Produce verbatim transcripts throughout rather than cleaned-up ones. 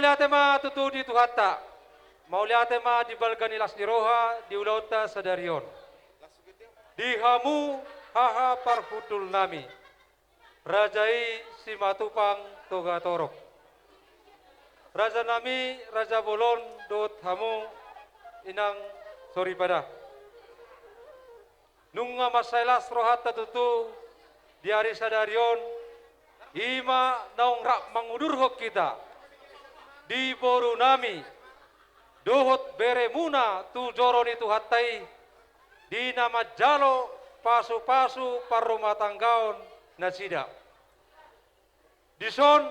Mauliate ma tutu di Tuhanta. Mauliate ma di balga ni las ni roha di ulaonta sadari on. Di hamu haha parhundulnami, raja i Simatupang Togatorop, rajanami Raja Bolon dohot hamu inang soripada. Nunga mansai las rohanta tutu di ari sadari on, i ma naung rap mangudurhon hita di borunami dohot beremuna tu joro ni Tuhanta i, di na manjalo pasupasu parrumatanggaon nasida. Dison,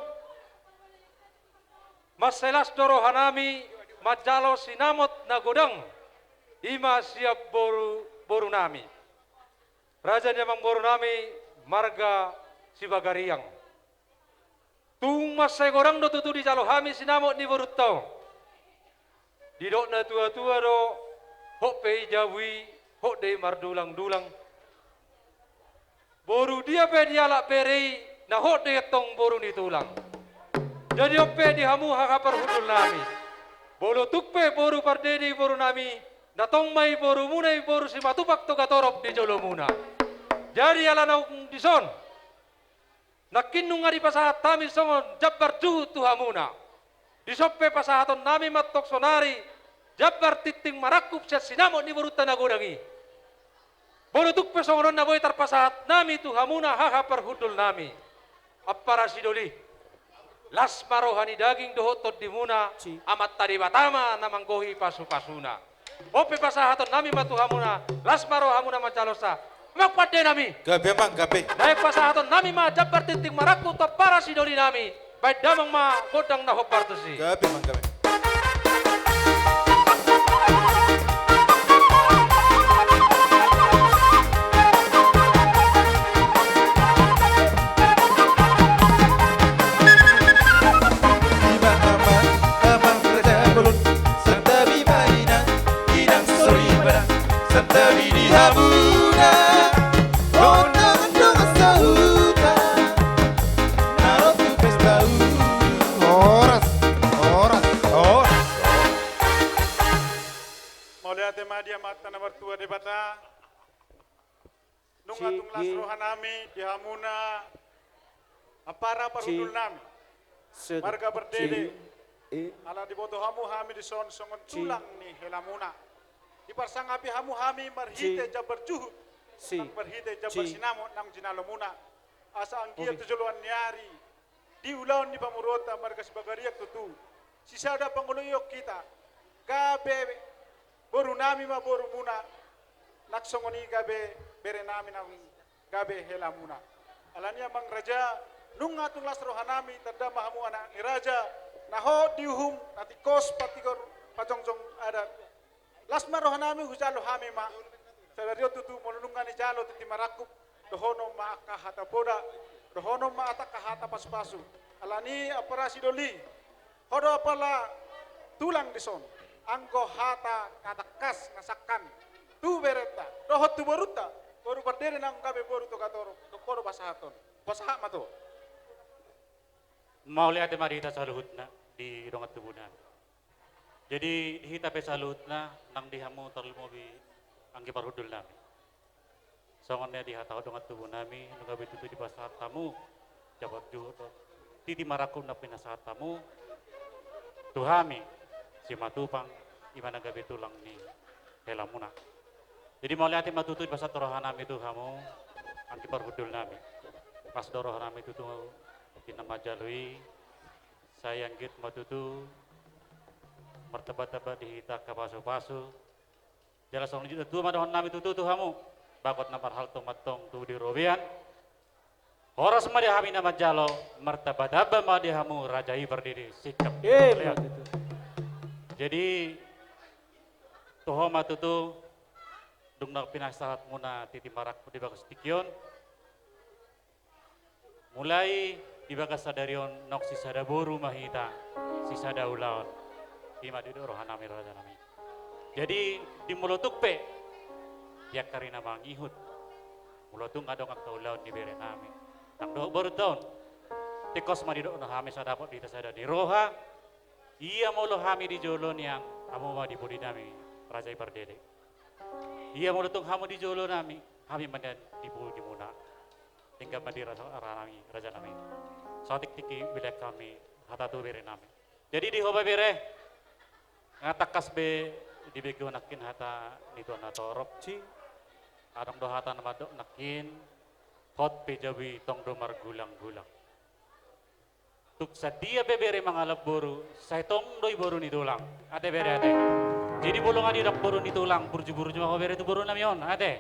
mansai las do rohanami manjalo sinamot na godang, i ma sian boru, borunami, raja ni amangborunami marga Sibagariang. Tung mansai godang do tutu dijalo hami sinamot ni borunta on. Didok natuatua do, hot pe i jabu i, hot do i mardulangdulang. Boru dia pe dialap bere i, na hot do i antong boru ni tulang. Jadi on pe di hamu haha parhundulnami, molo tung pe boru pardede i borunami, na tong ma i borumuna i boru Simatupang Togatorop di jolomuna. Jadi ala naung dison, nangkin nunga dipasahat hami songon jambar juhut tu hamuna. Dison pe pasahatonnami ma antong sonari jambar tintin marangkup sian sinamot ni borunta na godang i. Molo tung pe songon on na boi tarpasahat hami tu hamuna haha parhundulnami, ampara sidoli, las ma roha ni daging dohot tondimuna, si. Amanta Debata ma na manggohi pasupasuna. On pe pasahatonnami ma tu hamuna, las ma rohamuna manjalosa. Amang pandenami. Gabe, amang, gabe. Naeng pasahatonnami ma jambar tintin marangkup tu ampara sidolinami. Baen damang ma gondang na hombar tusi. Gabe, amang, gabe. Ima amang, amang raja bolon, santabi ma inang, inang soripada, santabi di hamuna. Dongan-dongan sahuta, na ro tu pesta ulu. Horas, horas, horas. Mauliate ma di Amanta na martua Debata. Nunga tung las rohanami di hamuna ampara parhundulnami, marga pardede. Ala diboto hamu hami dison songon tulang ni helamuna. Diparsangapi hamu hami marhite jambar juhut, nang marhite jambar sinamot nang jinalomuna. Asa anggiat tu joloan ni ari, di ulaon ni pamoruonta marga Sibagariang tutu, sisada pangoloion hita. Gabe borunami ma borumuna, nang songon i gabe berenami nang gabe helamuna. Alani amang raja, nunga tung las rohanami, tanda ma hamu anak ni raja, na hot di uhum, na tingkos patigor pajongjong adat. Las ma rohanami hujalo hami ma. Sadari on tutu molo nunga nijalo tintin marangkup, dohonon ma angka hata poda, dohonon ma angka hata pasupasu. Alani ampara sidoli, ho do apala tulang dison, anggo hata na tangkas na sangkan tu berenta dohot tu borunta, boru pardede nang gabe boru Togatorop, dok ho do pasahaton. Pasahat ma tutu. Mauliate ma di hita saluhutna di dongan tubunami. Jadi di hita pe saluhutna, nang di hamu tarlumobi anggi parhundulnami. Songon na dihatahon dongan tubunami, nunga be tutu dipasahat hamu jambar juhut dohot tintin marangkup na pinasahat hamu tu hami Simatupang, i ma na gabe tulang ni helamuna. Jadi mauliate ma tutu dipasahat rohanami tu hamu anggi parhundulnami. Pas do rohanami tutu di na manjalo i, sai anggiat ma tutu martambatamba di hita angka pasupasu. Jala songon i do tutu ma dohononnami tutu tu hamu, bagot na marhalto ma antong tu di robean. Horas ma di hami na manjalo, martambatamba ma di hamu raja i pardede, singkop. Jadi toho ma tutu, dung na pinasahatmuna tintin marangkup di bagas tingki on. Mulai di bagas sadari on, nang sisada boru ma hita, sisada ulaon. I ma didok rohanami, rajanami. Jadi di molo tung pe di angka ari na mangihut, molo tung adong angka ulaon ni berenami nang dohot borunta on, tingkos ma didok rohanami, sai dapot di hita sada ni roha. Ia molo hami di jolo nian, hamu ma di pudi nami, Raja i Pardede. Ia molo tung hamu di jolo nami, hami ma nian di pudi muna. Denggan ma di raja, ra nami, raja nami. Saotik-otik i bere hami hata tu bere nami. Jadi di ho ma bere, nga tangkas be dibege ho nangkin hata ni tua na torop. Adong do hata na mandok nangkin, hot pe jabu i tong do margulang-gulang. Tung sadia pe bere mangalap boru, sai tong do i boru ni tulang. Ate bere ate. Jadi molo nga didok boru ni tulang, burju-burju ma ho bere tu boru nami on, ate.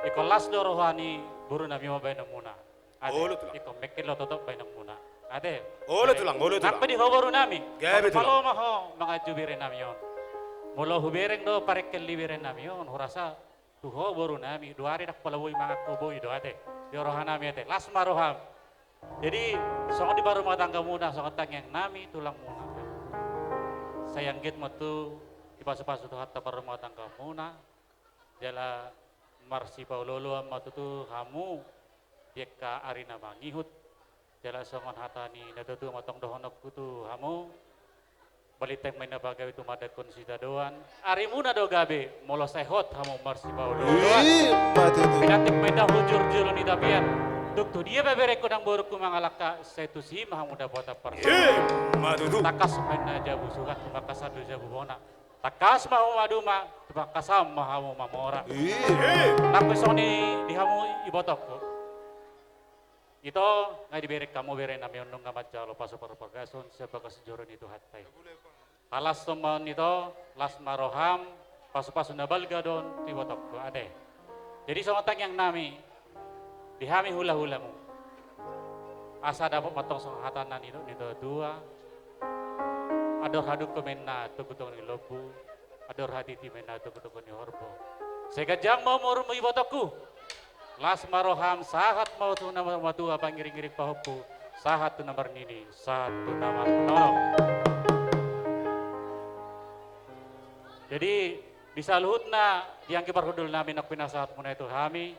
Ingkon las do roha ni boru nami on baenon muna. Ate. Olo tulang. Ingkon mengkel do totop baenon muna. Ate. Olo tulang, olo tulang. Nang pe di ho boru nami. Gabe tulang. Palo ma ho manganju bere nami on. Molo hubereng do parengkel ni bere nami on, hurasa tu ho boru nami, dua ari ndang pola boi mangan ho boi do ate. Di roha nami ate, las ma roham. Jadi songon di parrumah tangga muna, songon tangiang nami tulang muna. Sai anggiat ma tutu dipasu-pasu Tuhanta parrumah tangga muna. Jala marsipaolo-oloan ma tutu hamu di angka ari na mangihut. Jala songon hata ni na tua-tua ma tong dohononku tu hamu. Balintang ma inna pagabe tumandangkon sitadoan. Arimuna do gabe, molo sai hot hamu marsipaolo-oloan. Ima tutu. Pinantik ma inna hujur jolo ni tapian. Tung tu dia pe berengku nang borungku mangalangka, sai tusi ma hamu dapotan parsaoran. Ima tutu. Tangkas ma inna jabu suhat, tumangkasan do jabu bona. Tangkas ma hamu maduma, tumangkasan ma hamu mamora. Ima. Nang pe songon i di hamu ibotongku. Ito, nga dibereng hamu bere nami on nunga manjalo pasu parpagason sian bagas joro ni Tuhanta i. Halashon ma on ito, las ma roham, pasu-pasu na balga do on tu ibotongku, ate. Jadi songon tangiang nami, di hami hula-hulamu. Asa dapot ma tong songon hata na nidok ni tua-tua. Andor hadungka ma inna togu-togu ni lombu. Andor hatiti ma inna togu-togu ni horbo. Sai ganjang ma umurmu ibotongku. Las ma roham, sahat ma tu na martua pangiring-iring pahompu, sahat tu na marnini, sahat tu na marnono. Jadi di saluhutna di anggi parhundul nami naung pinasahat muna i tu hami,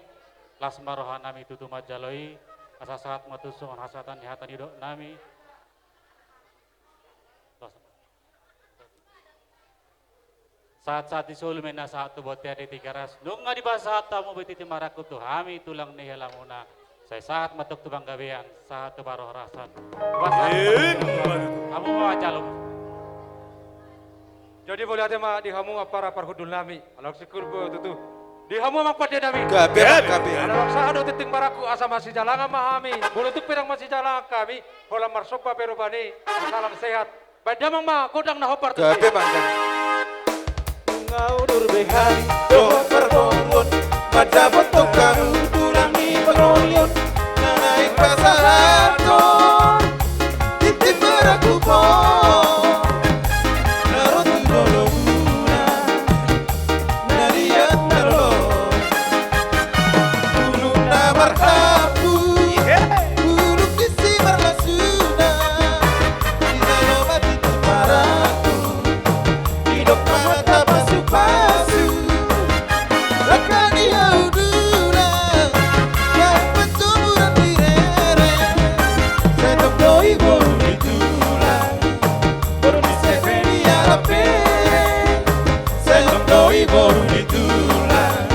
las ma roha nami tutu manjalo i, asa sahat ma tutu songon hasahatan ni hata nidok nami. Sahat-sahat ni solu ma inna sahat tu bontean di Tigaras. Nunga dipasahat hamu be tintin marangkup tu hami tulang ni helamuna. Sai sahat ma tong tu panggabean, sahat tu parhorasan. Ima tutu. Hamu ma manjalo. Jadi mauliate ma di hamu ampara parhundul nami. Alai singkop tutu. Di hamu amang pande nami. Gabe, gabe. Alai sahat do tintin marangkup asa masijalangan ma hami. Molo tung pe ndang masijalangan hami, holan marsomba pe rupani. Salam sehat. Baen damang ma gondang na hombar tu. Gabe ma. Nunga udur be hami dohot parboruon, mandapothon hamu tulang ni pangolion, na naeng pasahathon tintin marangkup on, na ro tu dolomuna. Na liat na lolo, bulung na marhapu, bulung disi marlasuna, di jolo ma tintin marangkup, didok ma hata pasu-pasu, rangka ni hau tulang, bahen pansuburan di rere, sai tong do i boru ni tulang. Boru ni Sepe ni Alap Bere. Sai tong do i boru ni tulang.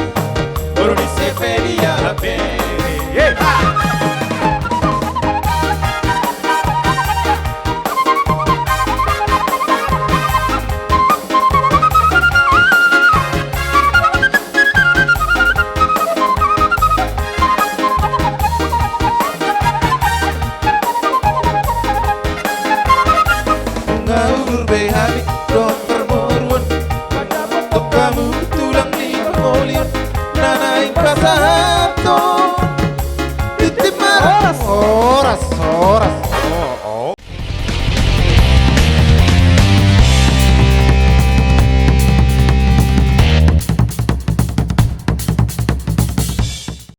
Boru ni Sepe ni Alap Bere. Yeay! Nunga udur be hami dohot parboruon, mandapothon hamu tulang ni pangolion, na naeng pasahathon tintin marangkup. Horas, horas.